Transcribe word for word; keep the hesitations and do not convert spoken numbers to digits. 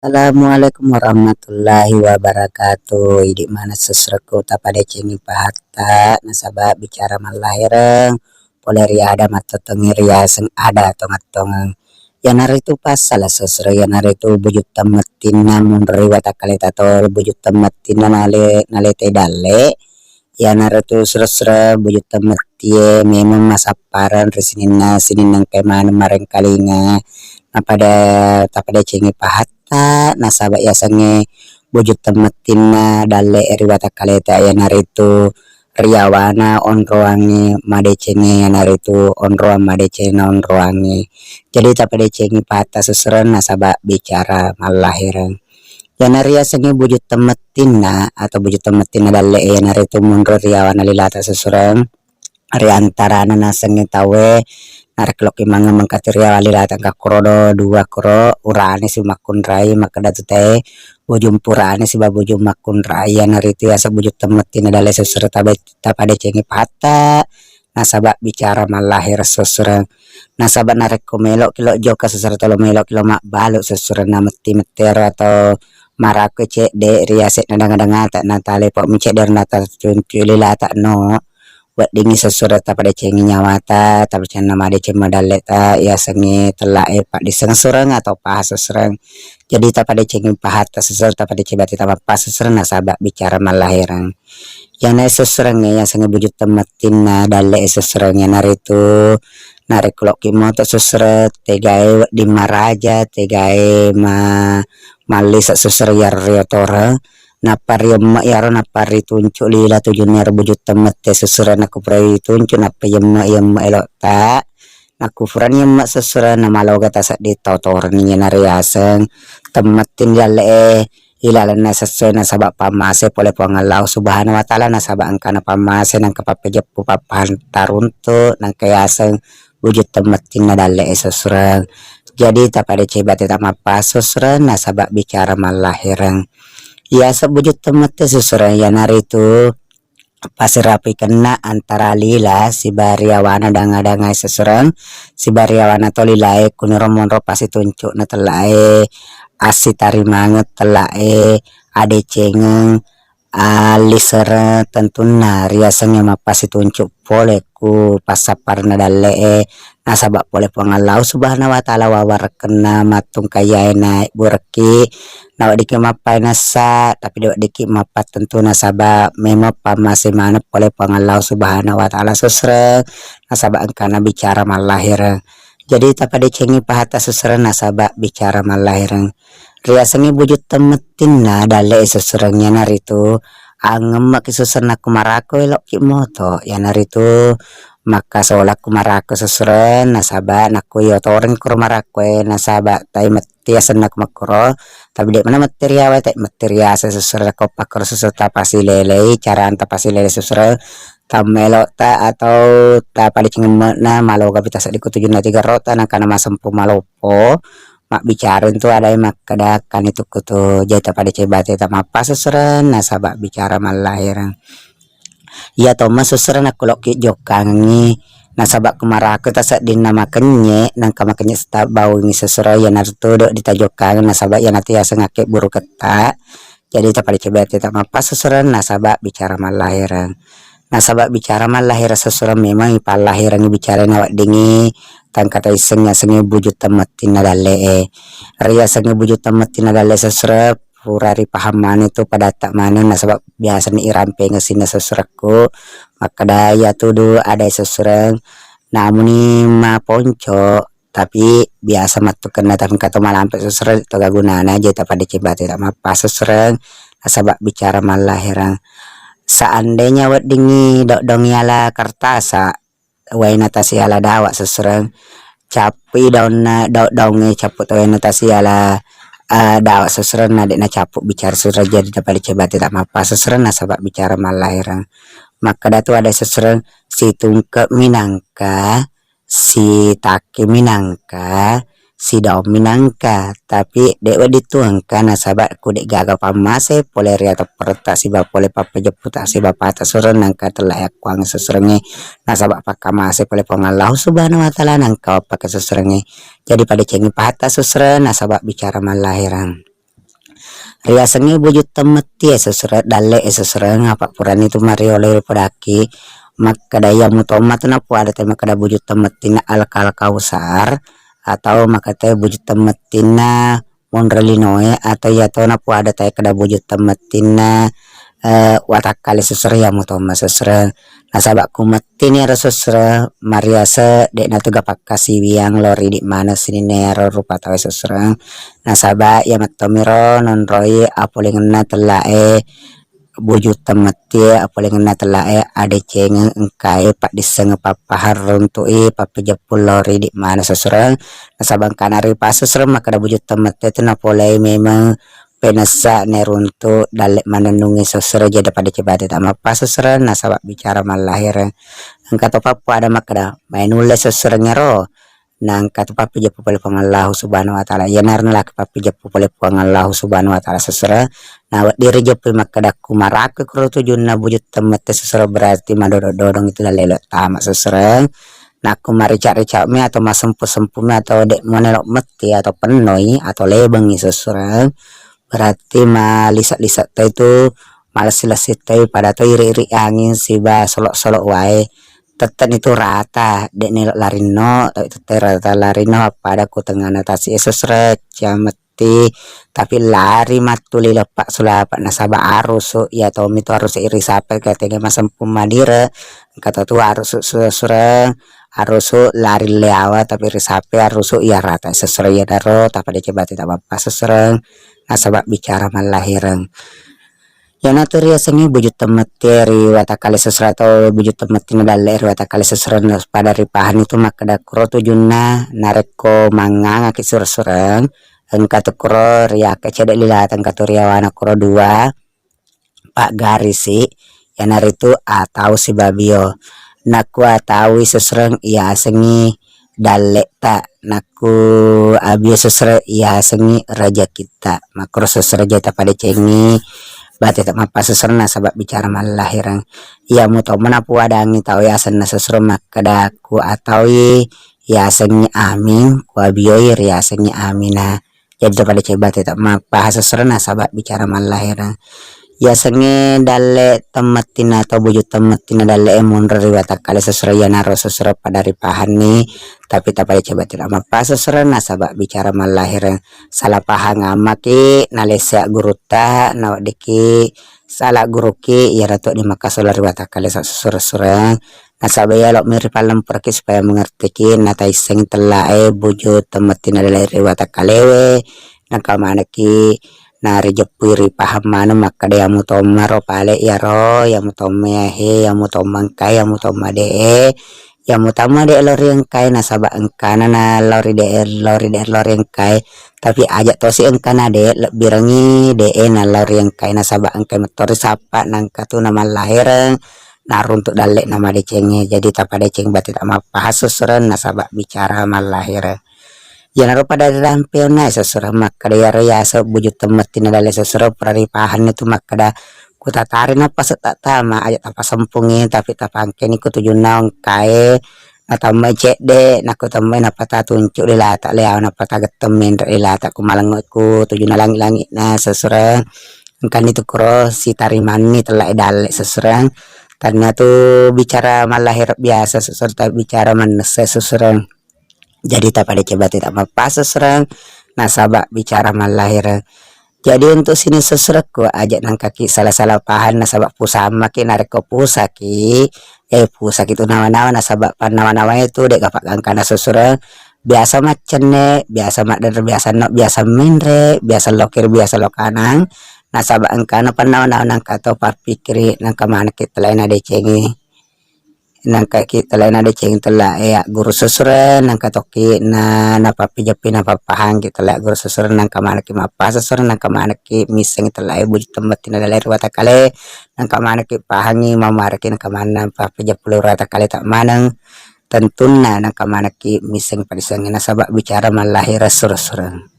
Assalamualaikum warahmatullahi wabarakatuh. Idi maneng sesrekku, tapadecengi pahatta nasaba bicara mallahireng pole ri ada mattotongi riaseng ada tongeng-tongeng. Iyanaritu passala sesre, iyanaritu bujung temmettinna munri watakkaleta to, bujung temmettinna nale, nalete dalle. Iyanaritu sure-sure bujung temmettie memang masappareng ri sininna, sininna engkai maneng marengkalinga. Napada tapadecengi pahatta nasaba yasengnge bujung temmettinna dalle ri watakkaleta, iyanaritu riawana onroangnge madecengnge, iyanaritu onroang madeceng na onroangnge. Jadi tapadecengi pahatta sesre nasaba bicara mallahireng. Iyanariasengnge bujung temmettinna atau bujung temmettinna dalle, iyanaritu munro riawana lilata sesre. Ri antarana nasengnge tauwe narekko lokki mangeng mengka tu riawa lilata engka kuro do dua kuro urane si makkunrai, makkeda tu tae bujung purane siba bujung makkunrai, iyanaritu yaseng bujung temmettinna dalle sesre tabe-, tapadecengi pahatta nasaba bicara mallahireng sesre. Nasaba narekko meloki lo jokka sesre, tolo meloki lo mabbalu sesre, na metti mettero atau marakko cedde ri yasenna danga-dangata, na talepo mi cedde ro nata tuncu lilata no. Weddingngi sessureng tapadecengi nyawata, tapadecenna madeceng madalleta, yasengnge tellae paddisseng sureng atau paha sessureng. Jadi tapadecengi pahatta sessureng, tapadeceng bate tamappa sessureng nasaba bicara mallahireng. Iyana sessurengnge yasengnge bujung temmettinna dalle sessureng, iyanaritu narekko lokki moto sessureng tegae wedding maraja, tegae ma-, mallise sessureng iyaro riotore. Nappa riemme iyaro nappa rituncu lila tujunna iyaro bujung temmette sessureng, nakko pura rituncu nappa yemme, yemme elotta. Nakko purani yemme sessureng namaloga tasedding tau toreng, iyanariaseng temmetting dalle e ilalenna sessoe nasaba pammase pole Puang Allahu Subhanahu wa Ta'ala, nasaba engkana pammase nangka pappejeppu pappahang taruntu nangka yaseng wujud temmettinna dalle e sessureng. Jadi tapadeceng bate tamappa sessureng nasaba bicara mallahireng. Iyaseng wujud temmette sessureng iyanaritu pasirapikenna antara lila siba riawana danga-dangae sessureng, siba riawana to lilae kuniro monro pasituncu'na tellae assitarimangeng tellae adecengeng, allisere tentunna riasengnge mappasituncu pole ku passapparenna dalle'e, nasaba pole Puang Allahu Subhanahu wa Ta'ala wawarekkenna mattungkaiyae naebburekki, naweddikki mappainessa, tapi de weddikki mappattentu nasaba memang pammase maneng pole Puang Allahu Subhanahu wa Ta'ala sessureng, nasaba engkana bicara mallahireng. Jadi tapadecengi pahatta sessureng nasaba bicara mallahireng. Riasengngi wujud temmettinna dalle'e sessureng iyanaritu angemmeki sessureng nakko marakko elo'ki moto, iyanaritu makkasolakku marakko sessureng nasaba nakko iyotoreng kuro marakkoe nasaba tai metti asenna ko makkuro, tapi de mana metti riawa tai metti riase sessureng ko pakkuro sessureng tapasilelei, carana tapasilele sessureng tammelo'ta atau tapadeceng emme'na malogapi tasedding ko tujunna tiga rota nangkana masempu maloppo. Mabbicara tu adae makkeda kanitukku tu, jadi tapadeceng bate tamappa sessureng nasaba bicara mallahireng. Iya tomma sessureng nakko lokki jokkangengngi nasaba ko marakko taseddinna makennye nangka makennye sitabaungi sessureng iyanaritu de ditajokkangengngi nasaba iyanatu yaseng akkebburuketta. Jadi tapadeceng bate tamappa sessureng nasaba bicara mallahireng. Nasaba bicara mallahireng sessureng memang ipallahirengngi bicarae naweddingngi tangka taisseng yasengnge wujud temmettinna dalle'e. Riasengnge wujud temmettinna dalle sessureng pura ripahang maneng tu padatta maneng nasaba biasani irampengeng sininna sessurekku makkeda iyatu du adae sessureng namuni maponco, tapi biasa mattukenna tapi engka to malampe sessureng to gagunana, jadi tapadeceng bate tamappa sessureng nasaba bicara mallahireng. Seandainya weddingngi doddong yala kertasa, waena tasiala dawa sessureng, cappi daunna, dau-, daungnge cappu to waena tasiala, eh, dawa sessureng na de nacappu bicara sessureng, jadi tapadeceng bate tamappa sessureng nasaba bicara mallahireng. Makkeda tu adae sessureng, situngke minangka, sitakke minangka, sidaung minangka, tapi de wedding tu engka nasaba ku de gaga pammase pole ri atepperetta siba pole pappejepputa siba pata sureng nangka tella yakkuang sessurengnge nasaba pakkamase pole Puang Allahu Subhanahu wa Ta'ala nangka wappake sessurengnge. Jadi padecengi pahatta sessureng nasaba bicara mallahireng. Riasengnge buju temmetti e sesre, dalle e sesre, apa purani tu mariolo ri podaki, makkeda iya mutomma tu napuada te makkeda buju temmettinna Al-, Al-Kausar, atau makkeda buju temmettinna monro linoe, atau iya to napuada te keda buju temmettinna, eh, watakkale sesre, iya mutomma sesre. Nasaba ku mettini ero sesre, mariase de'na tu ga pakkasiwiang lao ri idi maneng sininna ero rupa tau sesre. Nasaba iya mettomiro nonroi apolengenna tellae buju temmettie, apolengenna tellae adecengeng engkae paddisseng pappahang runtu'i pappejeppu lao ri idi maneng sesre. Nasaba engkana ripa sesre makkeda buju temmettie tu napolei memeng penessa neruntu dalle manennungnge sesre, jadi pada cebate tak mappa sesre. Nasaba bicara mallahireng, engka to pappuada makkeda, mai nulle sesrengngero, na engka tu pappijeppu pole Puang Allahu Subhanahu wa Ta'ala. Iyanaro nalaki pappijeppu pole Puang Allahu Subhanahu wa Ta'ala sesre, na wedding rijeppui makkeda ku maraku kuro tujunna buju temmette sesre, berarti madodo-dodong itu dalle elo tama sesre. Nakku marica-rica'mi atau masempu-sempumi atau de' monelo metti atau pennoi atau lebengi sesre, berarti malisa-lisa toi tu, malessi-lessi toi, pada to iri-iri angin siba solo-solo wae. Tetteni tu rata, de' nelo larinno, tapi tette rata larinno appada ku tengana tasi e sesre, ciametti, tapi lari mattuli leppa sulapa nasaba arusu, iya tommi tu arusu iri sape katenge masempu madire, engka to tu arusu sesre, arusu lari leawa tapi ri sape arusu iya rata sesre. Iyanaro tapada cebate tak mappa sesre. Nasaba bicara mallahireng. Iyanatu riasengnge buju temmettie ri watakkale sesre atau buju temmettina dalle ri watakkale sesre, pada ripahanni tu makkeda kuro tujunna narekko mangngangaki sure-sureng, engka tu kuro riakke cedde lilata, engka tu riawana kuro dua paggarisi, iyanaritu atau sibabio. Nakku ataui sesreng iyasengngi dalle'ta, nakku abio sesreng iyasengngi rejekitta. Makkuro sesreng jai tapadecengi, bate ta mappasesereng nasaba bicara mallahireng. Iya mutomma napuadangi tau yasenna sesreng makkeda ku ataui yasengngi Amin, ku abioi riyasengngi Amina. Jadi tapadecengi bate ta mappaha sesreng nasaba bicara mallahireng. Yasengnge dalle temmettina atau buju temmettina dalle e monro ri watakkale sesreng, iyanaro sesreng pada ripahanni, tapi tapadecengi bate ta mappaha sesreng nasaba bicara mallahireng. Salah pahang ammaki nalesse gurutta, naweddikki salah guruki, iyaro to di makkasola ri watakkale sa sesreng-sureng. Nasaba iyalo mi ripallempuraki supaya mengertiki, nataissengi tellae buju temmettina dalle ri watakkalewe, nengka manekki narijeppui ripahang maneng makkeda, iya mutommaro pale iyaro, iya mutomma yahe, iya mutomma engkae, iya mutomma de'e, iya mutomma de' lao ri engkae, nasaba engkana na lao ri de'e, lao ri de'e, lao ri engkae, tapi aja tosi engkana de', lebbirengngi de'e na lao ri engkae, nasaba engkae metto risappa, nengka tu na mallahireng, naruntuk dalle'na madecengnge. Jadi tapadeceng bate ta mappaha sesreng nasaba bicara mallahireng. Iyanaro pada rirampeonna sesreng makkeda iyaro yaseng buju temmettina dalle sesreng pura ripahanni tu makkeda, kutatari nappa setta tama aja tapasempungi, tapi tapangkeni ku tujunna engkae, natammai cedde, nakku tammai nappa tatuncu ri lata leawa, nappa tagetteng menre ri lata ku malengngo ku tujunna langi-langi'na sesreng. Engkani tu kuro sitarimanni tellae dalle sesreng. Tannia tu bicara mallahireng biasa sesreng, tapi bicara mannessa sesreng. Jadi tapadeceng bate ta mappaha sesreng nasaba bicara mallahireng. Jadi untuk sining sesrekku aja nengkaki salah-salah pahang nasaba pusammaki, narekko pusaki, eh, pusaki tu nawa-nawa nasaba pannawa-nawa itu de' gaga gangkana sesreng. Biasa maccenne, biasa madderre, biasa no, biasa menre, biasa lokir, biasa lokanang. Nasaba engkana pannawa-nawa nengka to pappikkiri, nengka manekki tellae nadecengi. Nengkaki tellae nadecengi tellae agguru sesreng, nengka tokki na, napappijeppi, napappahangki tellae agguru sesreng, nengka manekki mappaha sesreng, nengka manekki missengi tellae buju temmettina dalle ri watakkale, nengka manekki pahangi mamareki, nengka maneng pappijeppu lao ri watakkale ta maneng. Tentunna nengka manekki missengi padissengnge nasaba bicara mallahireng sure-sureng.